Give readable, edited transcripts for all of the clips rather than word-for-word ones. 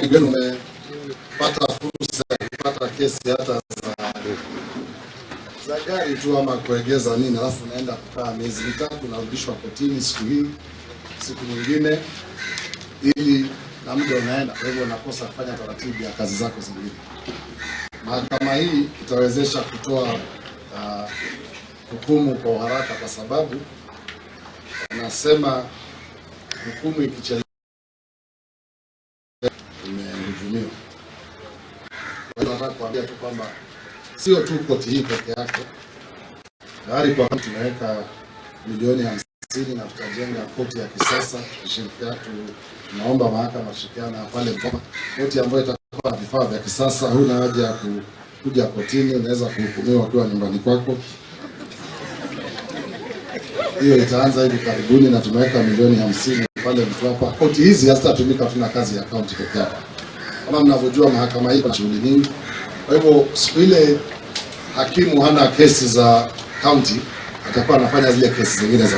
Umepata fursa ya kupata kesi hata za gari tu ama kuegeza nini, alafu unaenda kukaa miezi 3, unarudishwa kotini siku hii siku nyingine, ili na muda unaenda, kwa hivyo unakosa kufanya taratibu ya kazi zako zingine. Mahakama hii itawezesha kutoa hukumu kwa uharaka, kwa sababu wanasema hukumu ikichelewa imehujumiwa. Kwa hiyo nataka kuambia tu kwamba sio tu koti hii peke yake, tayari kwa tumeweka milioni 50 na tutajenga koti ya kisasa tukishirikiana, tunaomba mahakama kushirikiana pale Mtwapa, koti ambayo itakuwa na vifaa vya kisasa. Huna haja ya kuja kotini, unaweza kuhukumiwa ukiwa nyumbani kwako. Hiyo itaanza hivi karibuni na tumeweka milioni 50 pale Mtwapa. Koti hizi hazitatumika tu na kazi ya kaunti peke yake. Kama mnavyojua, mahakama hii ina shughuli nyingi. Kwa hivyo siku ile hakimu hana kesi za kaunti, atakuwa anafanya zile kesi zingine za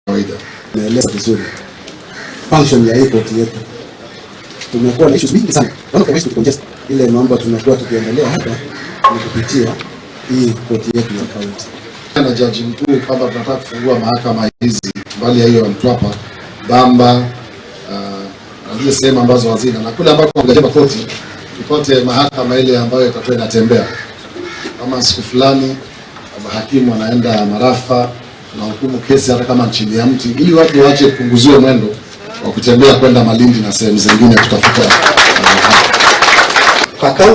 kawaida. Naeleza vizuri function ya hii koti yetu. Tumekuwa na issues mingi sana. One of the ways to congest ile mambo tumekuwa tukiendelea hapa ni kupitia hii koti yetu ya kaunti. Na jaji mkuu kwamba tunataka kufungua mahakama hizi mbali ya hiyo ya Mtwapa, Bamba, na zile sehemu ambazo hazina, na kule ambako hakujajenga koti tupate mahakama ile ambayo itakuwa inatembea kama siku fulani hakimu anaenda marafa na hukumu kesi hata kama chini ya mti, ili watu waache kupunguziwa mwendo wa kutembea kwenda Malindi na sehemu zingine kutafuta haki. Kwa kaunti.